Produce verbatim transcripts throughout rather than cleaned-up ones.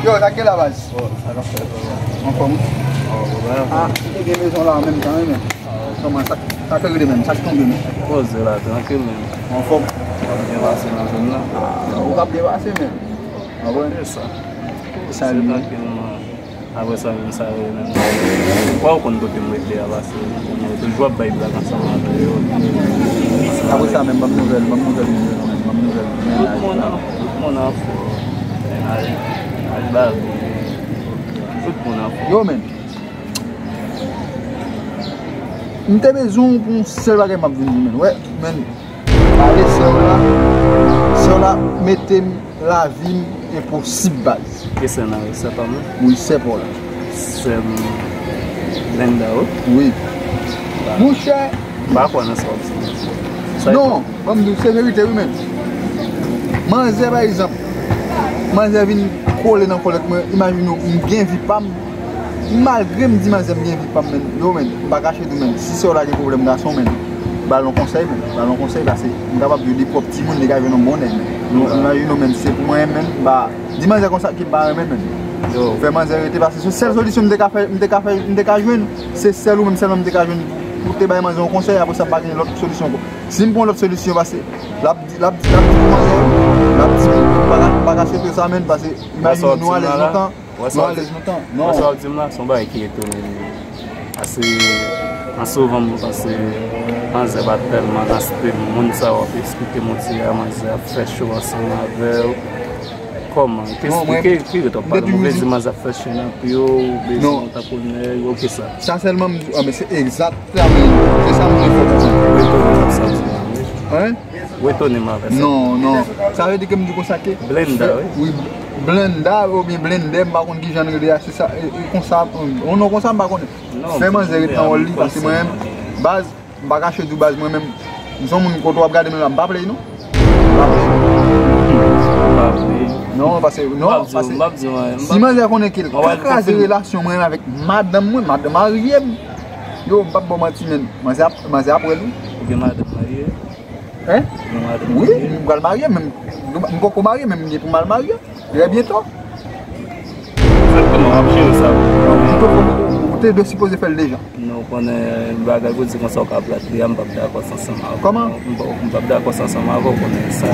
Yo, sa k gen la, baz? Oh, sa k ap fèt, bro? Anfòm? Oh, bro. Ah, ou te gen bezwen la an menm tan, wi, men. Kòman sa, sa k rele menm? Sa k tonbe menm? Poze la, trankil menm. Anfòm? M ap byen pase nan zòn nan. Ah, ou ap byen pase menm. Ah, wè. Se sa. Sa se li. Trankilman. Apre sa menm, sa rele menm. Ou pa konn kote m rete a, pase m toujou ap bay blag ansanm avè yo. Apre sa menm, ban m nouvèl, ban m nouvèl moun yo, ban m nouvèl mennaj la. Tout moun anfòm. Mennaj, mennaj la, tout moun anfòm. Yo, men. M te bezwen w pou yon sèl bagay m ap vin di, men. Wè, men. Pale sè w la. Sè w la mete m lavi m enposib, baz. Ki sè nan yo, sè pa mwen? Wi, sè pa w la. Sè m Linda, wi. Wi. Monchè. M pa kwè nan sa w ap di. Non, ban m di w, se verite, wi, men. Manzè, pa egzanp, manzè vin kole nan kòlèt mwen, imajine w, m gen vi pa m. Malgre m di manzè m gen vi pa m, men, yo, men, m pa kache tou, men, si sè w la gen pwoblèm gason, men, ba l yon konsèy, men, ba l yon konsèy, pase m kapab di w li pwòp timoun, li ka jwenn yon bon nèg, men. Yo, imajine w, men, se pou mwen, men, m pa, di manzè konsa ki m pa renmen, men. Yo. Fè manzè rete, pase se sèl solisyon m te ka fè, m te ka fè, m te ka jwenn, se sèl ou menm sèlman m te ka jwenn pou, pou te bay manzè yon konsèy, apre sa m pa gen lòt solisyon ankò. Si m pran lòt solisyon, pase l ap di, l ap di, l ap di pou manzè, l ap di, m pa ka, m pa ka swete sa, men, pase imajine nou alèz lontan. Wè sa w di m la, se yon bagay ki etone m. Pase, an souvan, mwen panse manzè pa tèlman nan stil moun sa w ap esplike m ou di a, manzè ap fè cho ansanm avè w. Kòman? Ki, ki, ki ret w ap pale? Mwen vle di manzè ap fè cho nan pye w, ou bezwen w tankou nèg, ou ki sa? Sa sèlman m di, ah, men se egzakteman, se sa m vle fè w konprann. Ou etone m ap sa w di la, wi. Hein? Ou etone m avè sa. Non, non. Sa vle di ke m di konsa ke Blenda, wi. Wi, Blenda oubyen Blendè, m pa konn kijan l rele a, se sa, e, e konsa, yon non konsa m pa konnen. Fè manzè ret nan wòl li, pase mwen menm, baz, m pa kache di w, baz, mwen menm, m se yon moun kote w ap gade m la, m pa play non. M pa play. Non, pase, non, pase, si manzè konnen ke l kraze relasyon mwen avèk madanm mwen, madanm marye m, yo, m p ap ba w manti, men, manzè ap, manzè ap wè l, wi. Ou gen madanm marye? Hein? Wi, m pral marye, men m, m poko marye, men m gen pou m al marye. Trè byento. Egzakteman, w ap jere sa. Ou te, ou te sipoze fè l deja. Non, ou konnen bagay pou di konsa w ka plat li a, m p ap dakò ansanm avè w. Kòman? M p ap, m p ap dakò ansanm avè w, ou konnen sa.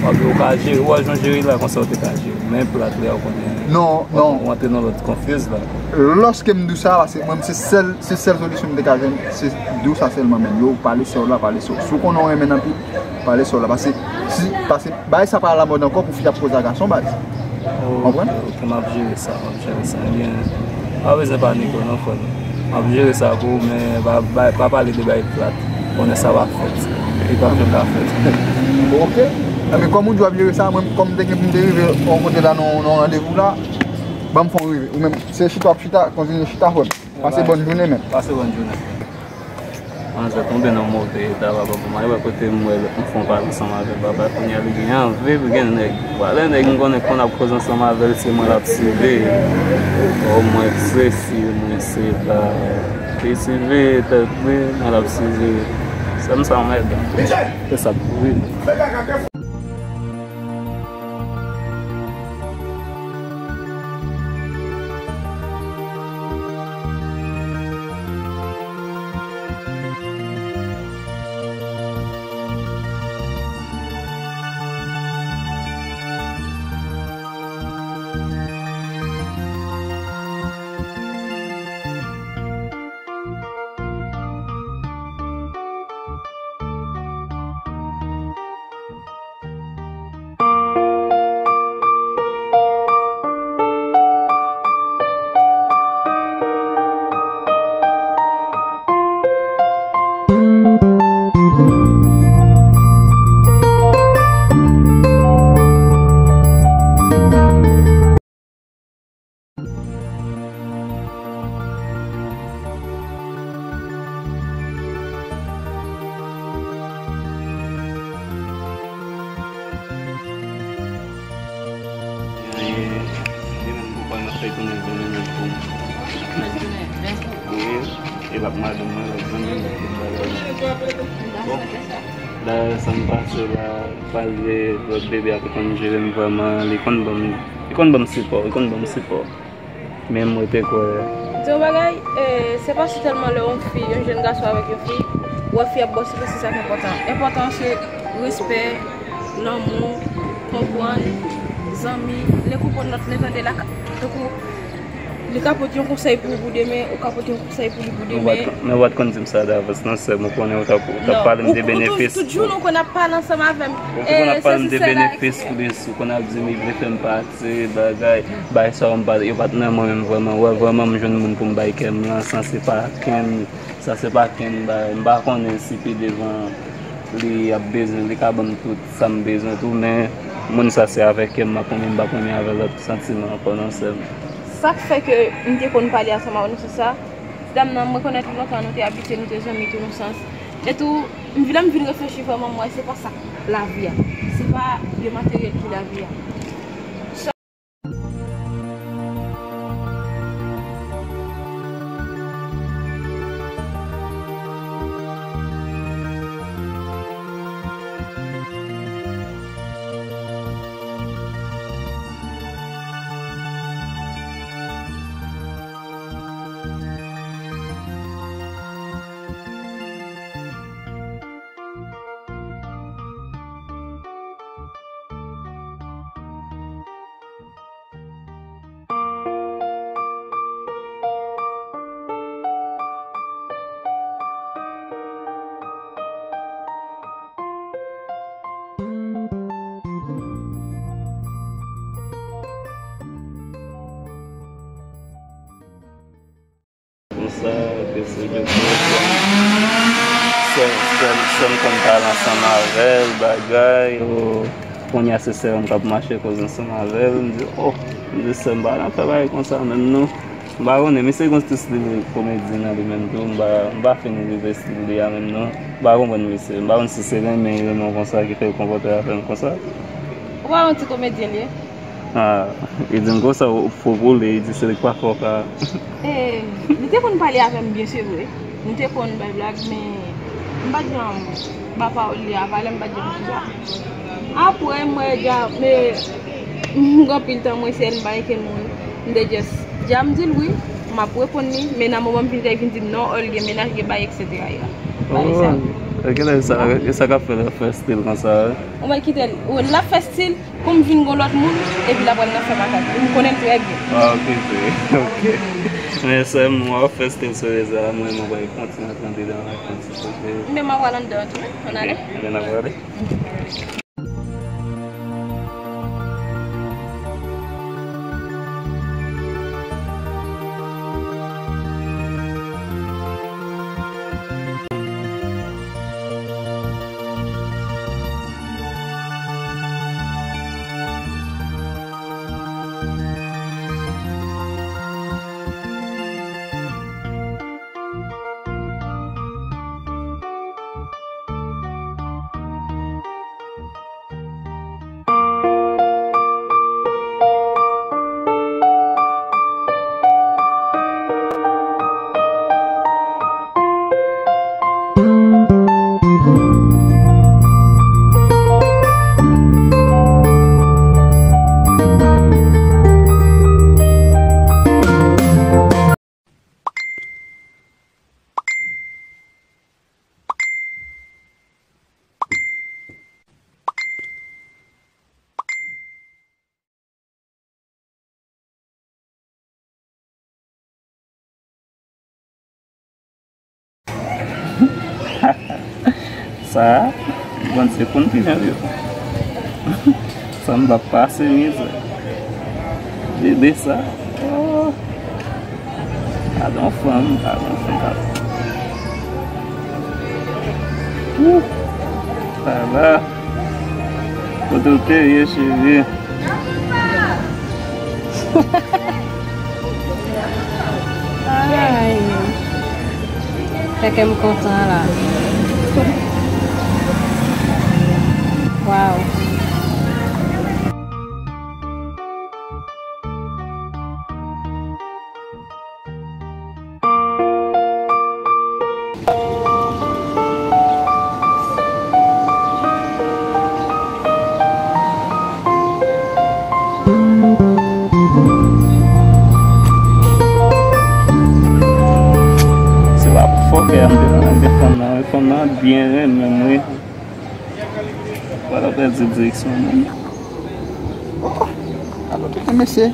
W ap, ou ka jere, ou wè jan w jere la, konsa w te ka jere. Men plat li a, ou konnen. Non, non. W antre nan lòt konfyans la. Lòske m di w sa, pase mwen, se sèl, se sèl solisyon m te ka jwenn, se di w sa sèlman, men yo, pale sè w la, pale sè w. Si w konnen w renmen l anpil, pale sè w la. Pase, si, pase, bagay sa pa alamòd ankò pou fi ap koze a gason, baz. Konprann? Ok, m ap jere sa, m ap jere sa. Ebyen, pa bezwen panike non, frè m. M ap jere sa pou ou, men pa, pa, pa pale de bagay plat. Konnen sa va fèt. Li p ap janm ka fèt. Ok. Ebyen, kòm ou di w ap jere sa, mwen, kòm m te gen pou m te rive yon kote la, nan, nan yon randevou la, ban m fè w rive. Ou menm, se chita w ap chita, kontinye chita, frè m. Pase bòn jounen, men. Pase bòn jounen. Manzè tonbe nan move eta, papa, pou mwen, kote m wè m fè yon pale ansanm avè l, papa, kounye a li gen anvi, li gen nèg. Pale nèg, m konnen konn ap koze ansanm avè l, se mwen l ap siveye. O, mwen se si, mwen se la. Li siveye tèt li, mwen l ap siveye. Sè m sa anmèdan. Se sa k pou rive. Li menm pou pran nan fèy tounen vin li menm pou mwen. Wi, e l ap madanm mwen, l ap zanmi mwen, tout bagay. Bon, dayè sa m pase la, pale lòt bebe a ki konn jere m vrèman, li konn ban m, li Konn ban m sipò, wi, konn ban m sipò. Men m rete kwè. Di yon bagay, eh, se pa sèlman lè yon fi, yon jèn gason avèk yon fi, ou wè fi ap bò sou li, se sa k enpòtan. Enpòtan se respè, lanmou, konprann, zanmi, lè konprann lòt, lè tande la, tankou li ka pote yon konsèy pou ou pou demen, ou ka pote yon konsèy pou li pou demen. Men w pa t konn di m sa davans, non, sè m, ou konnen ou t ap, ou t ap pale m de benefis. Tout jounen ou konn ap pale ansanm avè m. Ou te konn ap pale m de benefis plis, ou konn ap di m li vle fè m pati, bagay, bagay sa yo m pa, yo pa t nan mwen menm vrèman. Wè, vrèman m jwenn moun pou m bay kè m lan, sa se pa kenn, sa se pa kenn bagay. M pa konnen si pi devan li ap bezwen, li ka ban m tout sa m bezwen tou, men moun sa se avèk kè m m ap renmen, m p ap renmen avè lòt santiman ankò non sè m. Sa k fè ke m te konn pale ansanm avè w nan sans sa, ti dam nan, m rekonèt li lontan, nou te abitye, nou te zanmi tou nan sans. E tou, m vin, lè m vin reflechi vrèman, m wè se pa sa k lavi a. Se pa byen materyèl ki lavi a. Konsa, ke se jodi a, sè, sè, sè m konn pale ansanm avè l, bagay, o, kounye a se sè m k ap mache koze ansanm avè l, m di, o, m di, sè m pa nan fè bagay konsa menm non. M pa konnen, misye gen ti stil komedyen nan li menm tou, m pa, m pa fin rive stil li a menm non. M pa konprann misye, m pa konn si se renmen, renmen w konsa ki fè l konpòte avè m konsa. Ou pa yon ti komedyen li ye? Ah, li di m konsa, ou fo pou li, li di se li k pa fè w ka. Eh, li te konn pale avè m byen, se vre. Nou te konn bay blag, men m pa t janm ba pawòl li a valè, m pa t janm di sa. Apre, m wè dja, men, m gen anpil tan, mwen, se l m pa gen moun. M te just, dja m di l wi, m ap reponn li, men nan moman m vin, li vin di m non, oh, l gen mennaj, gen bagay, et cetera. Bagay sa. Oh, e kilè sa, e sa k ap fè l ap fè stil konsa, wi? Ou mèt kite l, ou, l ap fè stil, pou m vin gon lòt moun, epi l ap pral nan fè makak. M konnen l trè byen. Ah, ok, ok. Men sè m, w ap fè stil sou rezo a, mwen, mwen pral kontinye ap rete nan vakansi, ok? Men m ap pral anndan an tou, wi. Ann ale? Ok, ann ale. Sa, Bondye konn kijan l ye. Sa m p ap pase mizè. Bebe sa. Oh. Gade yon fanm, gade yon fanm, gade. Ouh. Sa la. Kote w te ye, cheri? Ay. Fè kè m kontan la. Waw. Kè m te nan fanm nan, fanm nan byen renmen m, wi. Wala pèdi direksyon, non. Oh, alò, tete mesye.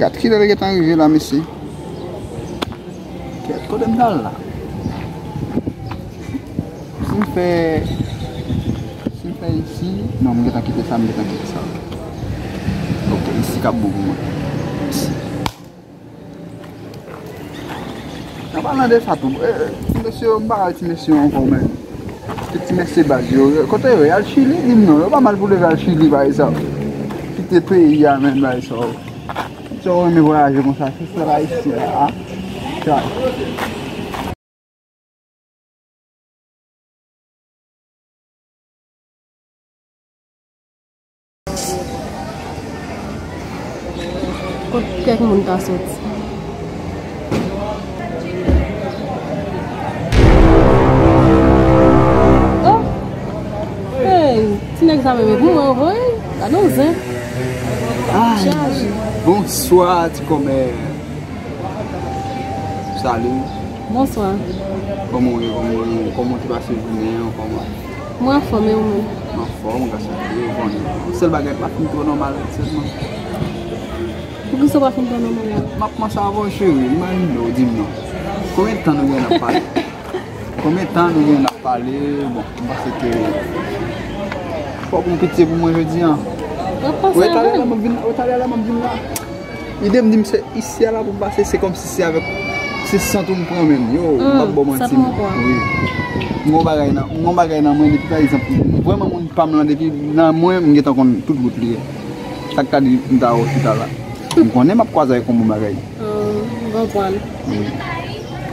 Gad kilè l gentan rive la, mesye. Kèt, kote m t al la? Si m fè, si m fè isi, non, m gentan kite sa, m gentan kite sa. Ok, isi k ap bon pou mwen. An palan de sa tou, eh, ti mesye yo, m pa wè ti mesye yo ankò, men. Ti, ti mesye baz yo, kote yo ye? Al Chili, di m non, yo pa mal pou leve al Chili, pa egzanp. Kite peyi a, men, bay sa. Si w renmen vwayaje konsa, se sèl Ayisyen a. Chay. Kot kèk moun ta soti? Oh! Hey, ti nèg sa menm, e pou mwen yo voye? Gade yon zen. Ay, chaje. Bonswa, ti kòmè. Salut. Bonswa. Kòman w ye? Kòman w ye? Kòman w te pase jounen an? Kòman? Mwen anfòm, e ou menm? Mwen anfòm, gras a Dye, ou konnen. Sèl bagay, pa fin twò nòmal, sèlman. Poukisa w pa fin twò nòmal la? M ap kòmanse avè w, cheri, imajine w, di m non. Konbyen tan nou gen n ap pale? Konbyen tan nou gen n ap pale? Bon, m panse ke fòk ou pitye pou mwen jodi an. W ap panse avè m? Ou talè la, m ap vin, ou talè la, m ap vin la. Ide m di m se isi a la pou m pase, se kòmsi se avèk, se sant ou m pran menm. Yo, m p ap ba w manti. Wi. M gon bagay nan, m gon bagay nan mwen depi pa egzanp, vrèman moun pa m lan depi nan mwen, m gentan konn tout wout li ye. Sa k ta di m ta ospita la. M konnen m ap kwaze avèk yon bon bagay. M konprann. Wi.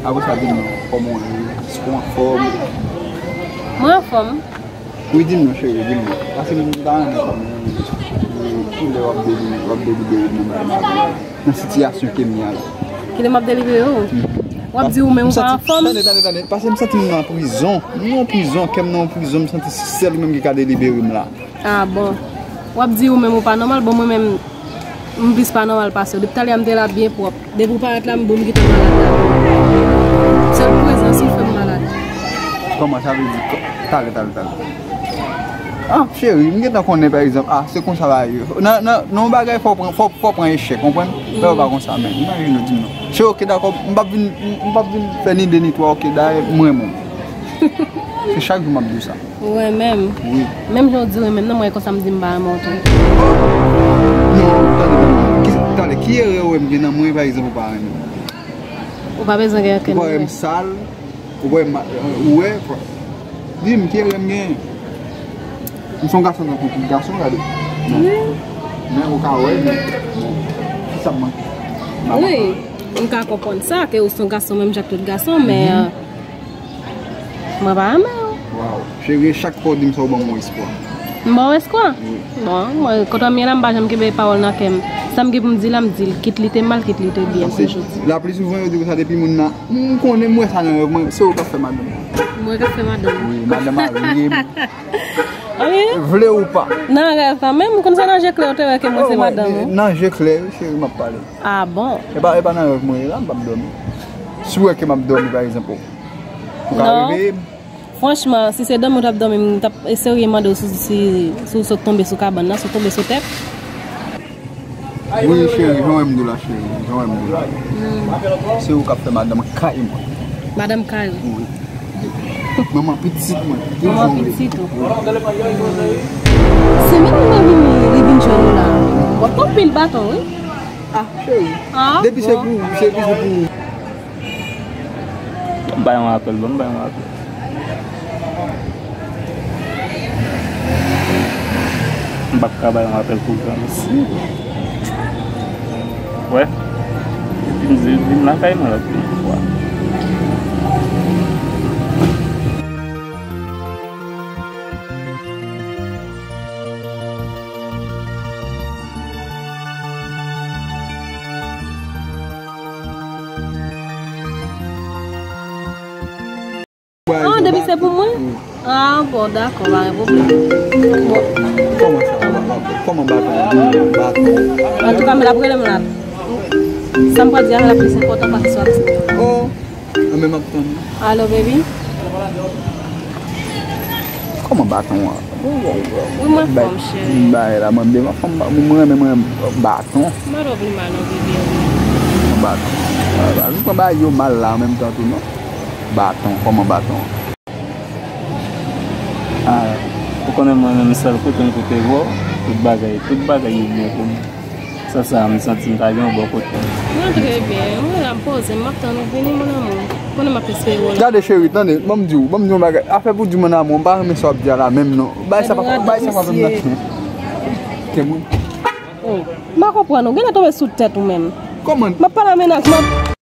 Apre sa, di m non, kòman w ye? Èske w anfòm? Mwen anfòm. Wi, di m non, cheri, di m non. Paske m ta renmen konnen, wi, kilè w ap deli-, w ap delibere nan bagay sa la, nan sitiyasyon ke m ye a la. Kilè m ap delibere w? W ap di ou menm ou pa anfòm? Tande, tande, tande. Paske m santi m nan prizon. M nan prizon, kè m nan prizon, m santi se sèl ou menm ki ka delibere m la. Ah bon. W ap di ou menm ou pa nòmal, bon mwen menm, m plis pa nòmal pase w. Depi talè a m te la byen pwòp. Depi w parèt la, m bon, m gentan malad la. Sèl prezans ou fè m malad. Kòman sa vle di? Talè, talè, talè. Ah, cheri, m gentan konnen, pa egzanp, ah, se konsa bagay yo. Nan, nan, nan yon bagay, fò w pran, fò, fò w pran echèk, konprann? Lè yo pa konsa, men, imajine w di m non. Cheri, ok, dakò, m p ap vin, m p ap vin fè ni de ni twa, ok, dayè, m renmen w. Se chak jou m ap di w sa. Ou renmen m? Wi. Menm jan w di w renmen m nan, mwen konsa m di m pa renmen w tou. Non, tande, tande. Ki, tande, ki erè ou wè m gen nan mwen, pa egzanp, ou pa renmen m? Ou pa bezwen gen okenn erè. Ou pa wè m sal, ou pa wè m, ou wè, di m ki erè m gen. M se yon gason tankou tout gason, gade. Wi. Men ou ka wè, men, bon, kisa m manke? Wi, m ka konprann sa, ke ou se yon gason menm jan ak tout gason, men, Mwen pa renmen w. Waw. Cheri, chak fwa w di m sa, ou ban m yon espwa. M ba w espwa? Wi. Bon, mwen, kote m ye la, m pa janm kenbe pawòl nan kè m. Sa m gen pou m di la, m di l. Kit li te mal, kit li te byen, pou jodi. La pli souvan, yo di konsa depi moun nan, m konnen m wè sa nan rèv mwen, se ou k ap fè madanm. Mwen k ap fè madanm. Wi, madanm marye m. Wi. Vle ou pa. Nan rèv kanmenm, m konn sa nan je klè, ou te wè ke mwen se madanm ou. Nan je klè, wi, cheri, m ap pale. Ah bon? E pa, e pa nan rèv mwen ye la, m p ap dòmi. Si w wè ke m ap dòmi, pa egzanp, ou ka reveye m? Franchman, si se dòmi ou t ap dòmi, m t ap serye mande w si, si, si w sot tonbe sou kabann nan, si w tonbe sou tèt. Wi, cheri, jan w wè m di w la, cheri, jan w wè m di w la. Se ou k ap fè madanm kay mwen. Madanm kay ou? Wi. Manman pitit mwen. Manman pitit ou? Wi. Se menm mwen vini, li vin jwenn ou la. W ap pran pil baton, wi. Ah, cheri. Depi se pou ou, se toujou pou ou. Ban m bay yon apèl, ban m bay yon apèl. M p ap ka bay yon apèl pou granmesi. Wè. Epi m di, vin lakay mwen lòt fwa. Ah, depi se pou mwen? Wi. Ah, bon, dakò, pa gen pwoblèm. Bon. Kòman sa va? Kòman baton an? Baton. Antouka, men l ap rele m la. Sa m pral di a la plis enpòtan pase sa w ap di. Oh. Mwen menm ap tann. Alo, baby. Kòman baton an? Wi, m anfòm, cheri. Bay la, mande m anfòm, mwen renmen, mwen renmen baton. M pa twò vin mal, non, baby. Baton. Ah, jis pran bagay yo mal la an menm tan tou, non? Baton, kòman baton? Ah, ou konnen mwen menm sèl kote m kote vò, tout bagay, tout bagay yo byen pou mwen. Sa, sa, m santi m ta gen yon bon kote. Mwen trè byen, mwen la m poze, m ap tann ou vini, mon amour. Konnen m ap espere w la. Gade cheri, tande, ban m di w, ban m di w yon bagay. Afè pou di mon amour, m pa renmen sa w ap di a la menm non. Bay sa pa, bay sa pa fè m nan. Ke mwen. Oh, m pa konprann ou, genlè tonbe sou tèt ou menm. Kòman? M ap pale a mennaj mwen.